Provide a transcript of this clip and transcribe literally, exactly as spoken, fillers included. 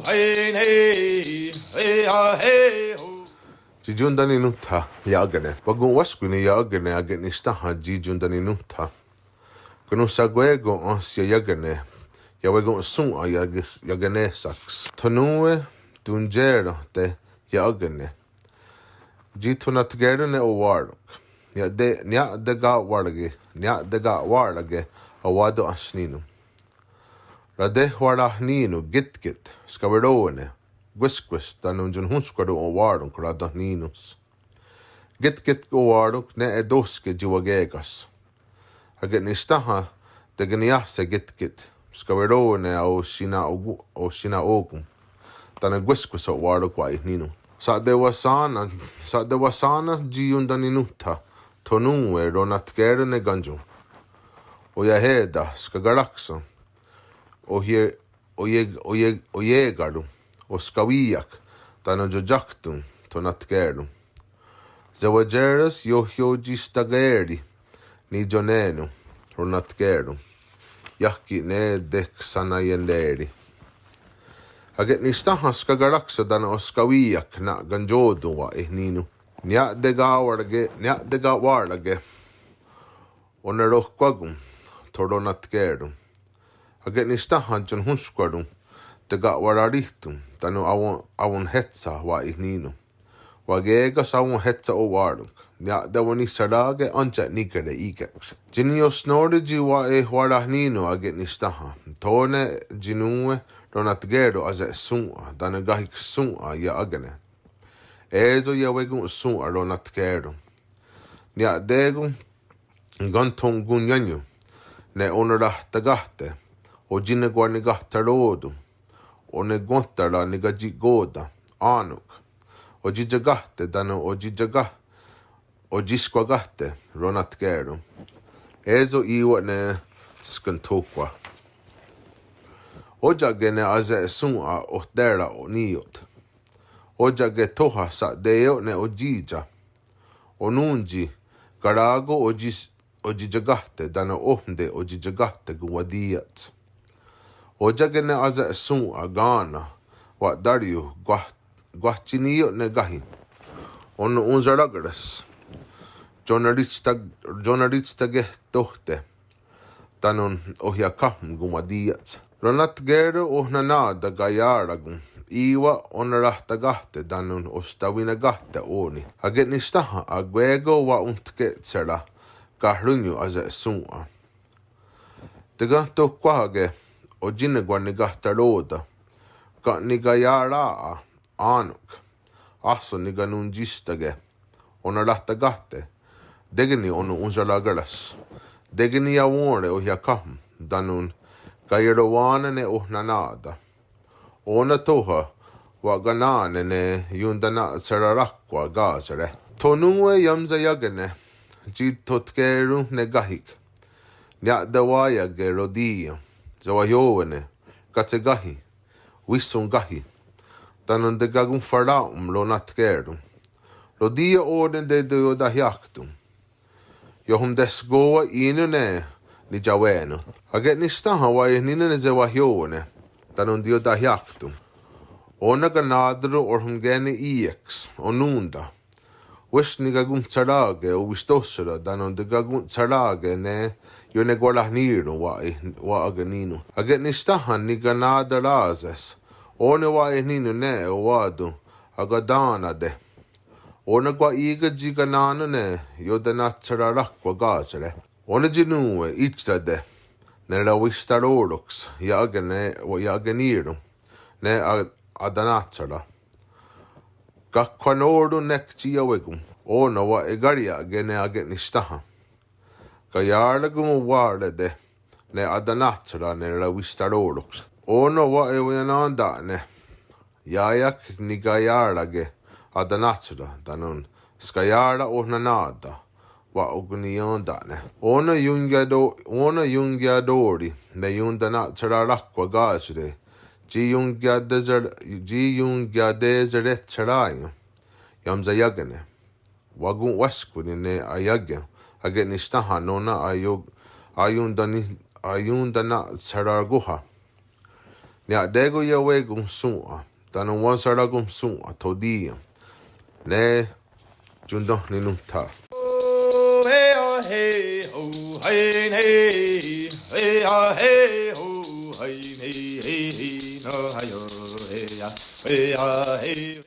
Tsi iontaninòn:tha' ia'ákene. Wakon'wéskwani ia'ákene ake'nisténha tsi iontaninòn:tha'. Kèn:nonhsakwé:kon énhsia ia'ákene. Iawekón:son'a iakenéhsaks. Tho nón:we tontié:rehte' ia'ákene. Tsi tho natkè:ron ne o'wà:ronk. Nia'te, nia'teka'wà:rake, nia'teka'wà:rake, a:wá:ton' ahsní:non'. Ratewarahnì:non' kítkit, skawiró:wane, kwéskwes, tánon tsi ionhwénhskwaron o'wà:ronk ratohnì:nons. Kítkit o'wà:ronk ne e'tóhske tsi waké:ka's. Ake'nisténha, tekeniiáhse kítkit, skawiró:wane aohsina'okòn:'a. Tánon kwéskwes o'wà:ronk wa'ehní:non'. Sha'tewahsá:nen, sha'tewahsá:nen tsi iontaninòn:tha', tho nón:we ronatkè:ron ne kéntsion. Oiahé:ta, skakaráksen. Ohie, oie, oie, oié:karon. Oskawí:ia'k, tánon ioiákton, tho natkè:ron. Sewatié:rens iohiotsistakè:ri, niioné:non, ronatkè:ron. Iah ki' ne teksanaiené:ri. Ake'nisténha skakaráksen tánon oskawí:ia'k na'kentionhton wa'ehní:non'. Nia'teka'wà:rake, nia'teka'wà:rake. Onerohkwá:kon, tho ronatkè:ron. Ake'nisténha tsi ionhwénhskwaron, teka'wahrarì:ton, tánon awen, awenhétsa wa'ehní:non'. Waké:ka's awenhétsa o'wà:ronk. Nia'tewenhniserá:ke éntie nikere í:keks. Tsi niiosnó:re tsi wa'ehwarahnì:non' ake'nisténha. Tho ne tsi nón:we ronatkè:ron ase'shòn:'a, tánon kahiksòn:'a ia'ákene. É:so iawekón:son'a ronatkè:ron. Nia'té:kon kénthon'koniánion, ne onerahtakà:te', otsinekwar nikahteró:ton, onekwénhtara nikatsi'kò:ten, à:nonk. Otsi'tsiakà:te' tánon otsi'tsiakà, otsi'tsiakà:te' ronatkè:ron. É:so í:wa' ne skenthóhkwa. Ótia'ke ne ase'shòn:'a ohtè:ra ní:ioht. Ótia'ke tóha sha'té:ioht ne otsi'tsiá. Onòn:tsi, kará:ko otsi, otsi'tsiakà:te' tánon óhonte otsi'tsiakà:te konwatí:iats. Ótia'ke ne ase'shòn:'a ká:nen, wa'tário, kwah, kwah tsi ní:ioht ne káhi. Onon'onsarákeras. Ionaritsta, ionaritstake'tóhte'. Tánon ohiákkhahmw konwatí:iats. Ronatkè:ron ohnennà:ta kaiá:rakon, í:wa' onerahtakà:te' tánon ostawinakà:te' ó:ni. Ake'nisténha akwé:kon wa'ontke'tsherá, kahrónnion ase'shòn:'a. Tekénhtohkwá:ke, otsinekwar nikahteró:ten, ka' nikaiá:ra, à:nonk. Áhsen nikanontsistake'. Onerahtakà:te'. Tékeni onon'onsarákeras. Tékeni iawén:re ohiákkhahmw. Tánon kaierowá:nen ne ohnennà:ta. Ó:nen tóha, wa'kaná:nen ne iontena'tsherá:rakwa kà:sere'. Tho nón:we iamsaià:kene. Tsi thotkè:ron ne káhik. Nia'tewá:iake rotí:ien. Sewahyó:wane. Kátse káhi. Wíhson káhi. Tánon tekakonhwerá:ton ronatkè:ron. Rotí:ien ó:nen teiotahià:kton. Iohonteskó:wa í:non ne niiawé:non. Ake'nisténha wa'ehní:non ne sewahyó:wane. Tánon teiotahià:kton. Ó:nen kaná:taron ohrhon'kè:ne í:ieks. Onòn:ta. Wísk nikakonhwerá:ke owistóhsera tánon tekakonhwerá:ke ne ionekwarahní:ron wa'e, wa'akehní:non. Ake'nisténha nikaná:tara'ses. Ó:nen wa'ehní:non ne owá:ton akatá:nate'. Ó:nen kwah í:ken tsi kaná:nen ne iontena'tsherá:rakwa kà:sere'. Ó:nen tsi nón:we í:tete'. Ne rawistaró:roks ia'ákene, ia'akení:ron. Ne a, atena'tsherá'. Kakhwanó:ron nek tsi iawé:kon. Ó:nen wa'ekária'ke ne ake'nisténha. Kaiá:rakon owá:rete'. Ne atena'tsherá' ne rawistaró:roks. Ó:nen wa'ewiennén:ta'ne'. Ià:ia'k nikaiá:rake atena'tsherá' tánon skaiá:ra ohnennà:ta. Wa'okoniién:ta'ne'. Ó:nen ionkiato, ó:nen ionkiató:ri ne iontena'tsherá:rakwa kà:sere'. Tsi ionkiateser, tsi ionkiatesere'tsherá:ien. Iamsaià:kene. Wakon'wéskwani ne aià:ken. Ake'nisténha nó:nen aio, aiontani, aiontena'tsherá:rakwa. Nia'té:kon iawé:kon shòn:'a tánon wenserakonhshòn:'a tho tí:ien. Ne iontenhninòn:tha.